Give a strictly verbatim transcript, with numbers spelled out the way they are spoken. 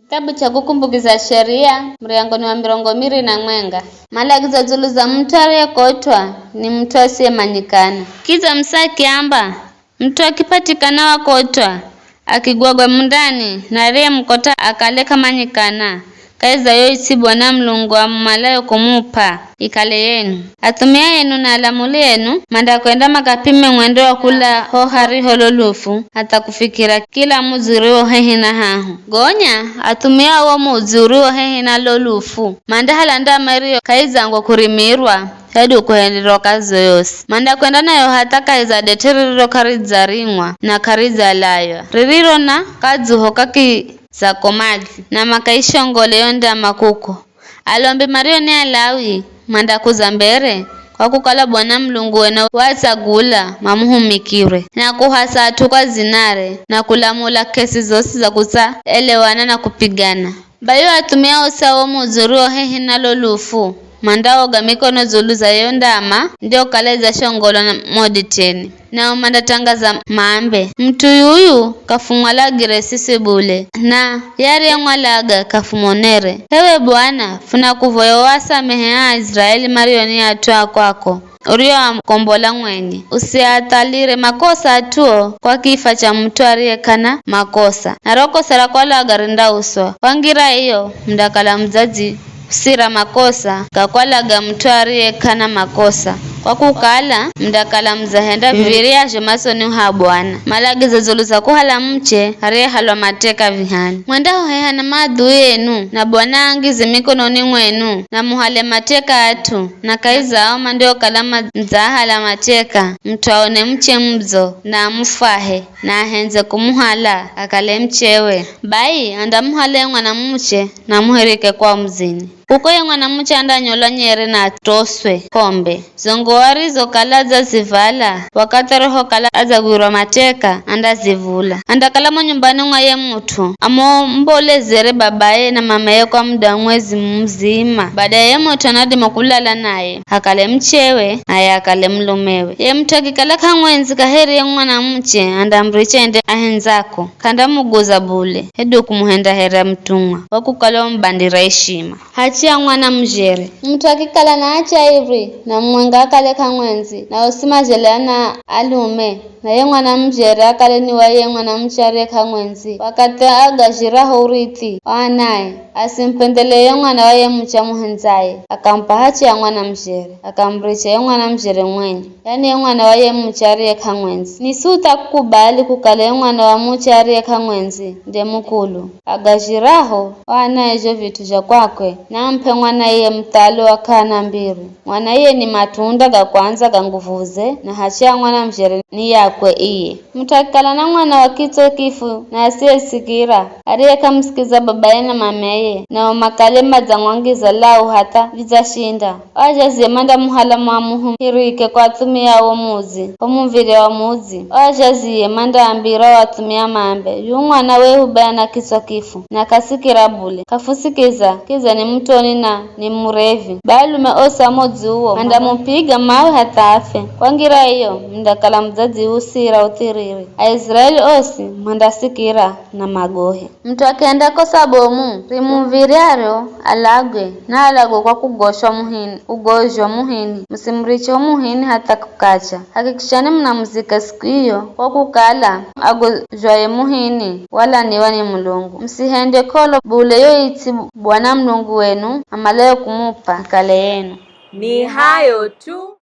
Kitabu cha Kukumbukiza Sheria, muryango ni wa mirongo miri na mwenga. Malagizo dzulu za mut'u ariyekotw'a ni mut'u asiyemanyikana. Kidza Musa akiamba, mut'u akipatikana wakotw'a, akigwagwa mundani, na ariyemukotw'a akale k'amanyikana, kahi za yo its'i Bwana Mulungu amumalayo kumup'a ikale yenu. Athumia enu na alamuli enu mandakwenda makapime mwendo wa kula ho hariho lo lufu, hatha kufikira kila mudzi uriwo hehi na hahu. Gonya athumia wo mudzi uriwo hehi na lo lufu mandahala ndama iriyo k'aizangwa kurimirwa, hedu kuhenderwa kazi yoyosi. Mandakwenda nayo hatha kahi za det'e ririro k'aridzarimwa na k'aridzalaywa, ririro na kadzuho kakiza ko madzi, na makaishongole yo ndama kuko. Alombi mario ni Alawi mandakuza mbere, kwa kukala Bwana Mulungu wenu waatsagula mamuhumikire, na kuhasa at'u kwa dzinare, na kulamula k'esi zosi za kutsaelewana na kupigana. Bai o athumia osi a wo mudzi urio hehi na lo lufu mandaoga mikono dzulu za yo ndama ndiyokala idzashongolwa na mo det'eni, nao mandatangaza maambe, mut'u yuyu k'afumwalagire siswi bule, na ye ariyemwalaga k'afumonere. H'ewe Bwana, funakuvoya uasamehe aa Aiziraeli mario ni at'u a kwako, urioakombola mwenye. Usiathalire makosa at'uo kwa kifwa cha mut'u ariye k'ana makosa, naro kosa ra kwalaga rindauswa. Kwa ngira iyo, mundakala mudzadziusira makosa ga kwalaga mut'u ariye k'ana makosa, kwa kukala mundakala mudzahenda viv̱iryazho masoni ha Bwana. Malagizo dzulu za kuhala muche ariyehalwa mateka vihani. Mwendahoheha na maadhui enu, na Bwana aangize mikononi mwenu, na muhale mateka at'u, na kahi za ao mandiokala ma-, mudzaahala mateka, mut'u aone muche mudzo, na amufwahe, na ahendze kumuhala akale muchewe. Bai andamuhala ye mwanamuche, na amuhirike kwao mudzini. Kuko ye mwanamuche andanyolwa nyere na atoswe kombe. Zo nguwo arizokala adzazivala wakathi arihokala adzagwirwa mateka, andazivula. Andakala mo nyumbani mwa ye mut'u, amombolezere babaye na mamaye kwa muda wa mwezi muzima. Badaye ye mut'u anadima kulala naye, akale muchewe, naye akale mulumewe. Ye mut'u akikala k'amwendzi kaheri ye mwanamuche, andamuricha ende ahendzako, k'andamuguza bule, hedu kumuhenda here mutumwa, kwa kukala wamubandira ishima. Hachi ya mwana mujere. Mut'u akikala na ache airi, na mumwenga akale k'amwendzi, na osi majele ana alume, na ye mwana mujere akale ni wa ye mwanamuche ariye k'amwendzi, wakathi agazhiraho urithi wa anae, asimupendhelee ye mwana wa ye muche amuhendzaye, akamup'a hachi ya mwana mujere, akamuricha ye mwana mujere mwenye, yani ye mwana wa ye muche ariye k'amwendzi. Ni suthi kukubali kukala ye mwana wa muche ariye k'amwendzi nde mukulu. Agazhiraho o anae zho vit'u zha kwakwe, naamup'e mwana iye muthalo wa k'ana mbiri. Mwana iye ni matunda ga kwandza ga nguvuze, na hachi ya mwana mujere ni yakwe iye. Mut'u akikala na mwana wa kitswa kifu na asiyesikira, ariye k'amusikiza babaye na mameye, nao makale madzamwangiza lau hatha vidzashinda, o azhazie mandamuhala mamuhirike kwa athumia a wo mudzi, ho muv̱irya wa mudzi. O azhazie mandaambira o athumia maambe, "Yu mwana wehu be ana kitswa kifu, na k'asikira bule. K'afusikiza, kidza ni mutoni na ni murevi." Be alume osi a mudzi uwo mandamupiga mawe hatha afe. Kwa ngira iyo, mundakala mudzadziusira uthiriri. Aiziraeli osi mandasikira na magohe. Mut'u akihendakosa bomu rimuv̱iryaro alagwe, naalagwe kwa kugoshwa muhini, kugozhwa muhini. Musimuriche wo muhini hatha kukacha. Hakikishani munamuzika siku iyo, kwa kukala agozhwaye muhini walaniwa ni Mulungu. Musihende k'olo bule yo its'i Bwana Mulungu wenu amalayo kumup'a ikale yenu. Ni hayo tu.